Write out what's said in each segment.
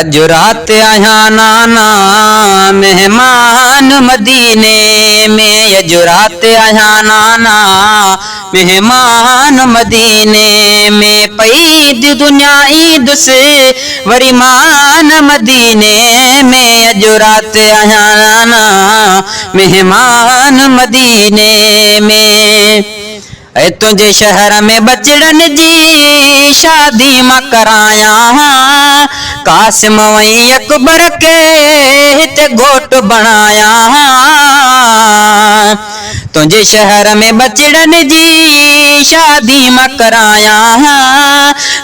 اڄ رات آهيان نانا مهمان مديني ۾، اڄ رات آهيان نانا مهمان مديني ۾، پئي دنيا ايندس وري مان مديني ۾، اڄ رات آهيان نانا مهمان مديني ۾. اي تنهنجي شهر ۾ ٻچڙن جي شادي مان ڪرايان، قاسم ۽ اڪبر کي هتي گهوٽ بڻايان. تنهنجي شهر ۾ ٻچڙن جي شادي مان ڪرايان،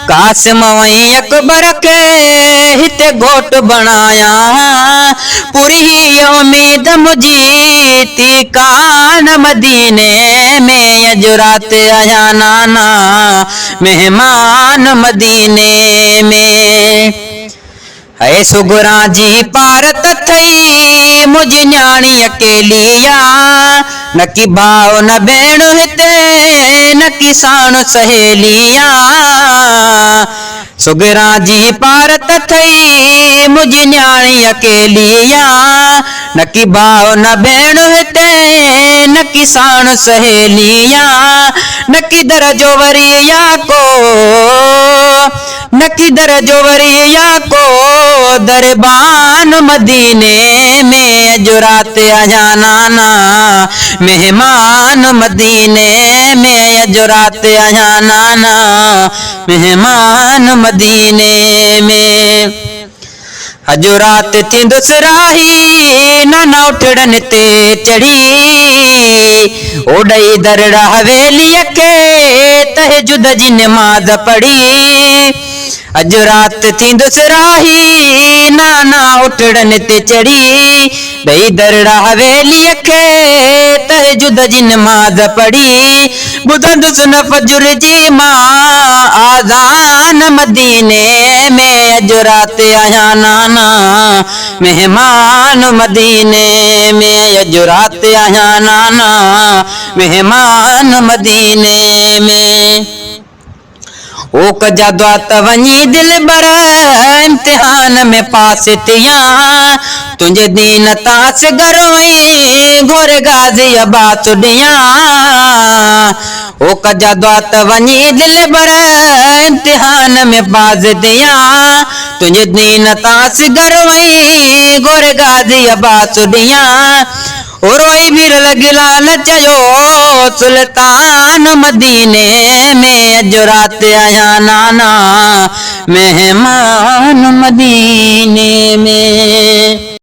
قاسم ۽ اڪبر کي هتي گهوٽ بڻايان. پوري هيء اميد منهنجي ٿي ڪانه مديني ۾، اڄ رات آهيان نانا مهمان مديني ۾. اي سگهران جي پارت اٿئي منهنجي نياڻي اڪيلي آ، نڪي ڀاء نه ڀيڻ هتي نڪي ساڻ سهيلي آ. سگهران جي پارت اٿئي منهنجي نياڻي اڪيلي آ، نڪي ڀاء نه ڀيڻ هتي نڪي ساڻ سهيلي آ. نڪي در جو وري يا ڪو، نڪي در جو وري يا ڪو دربان مديني ۾، اڄ رات آهيان نانا مهمان مديني ۾، اڄ رات آهيان نانا مهمان مديني ۾. اڄ رات ٿيندس راهي نانا اٺڙن تي چڙهي، اوڏئي درڙا حويليء کي تهجد جي نماز پڙهي. اڄ رات ٿيندس راهي نانا اٺڙن تي چڙهي، ڏئي درڙا حويليء کي تهجد جي نماز پڙهي. ٻڌندس نه فجر جي مان آذان مديني ۾، اڄ رات آهيان نانا مهمان مديني ۾، اڄ رات آهيان نانا مهمان مديني ۾. او ڪجا دعا ته وڃي دلبر امتحان ۾ پاس ٿيان، تنهنجي دين تان اصغر ۽ گهور غازي عباس ڏيان. او ڪجا دعا ته وڃي دلبر امتحان ۾ پاس ٿيان، تنهنجي دين تان اصغر ۽ گهور غازي عباس ڏيان. روئي ڀيرل گلال چيو سلطان مديني ۾، اڄ رات آهيان نانا مهمان مديني ۾.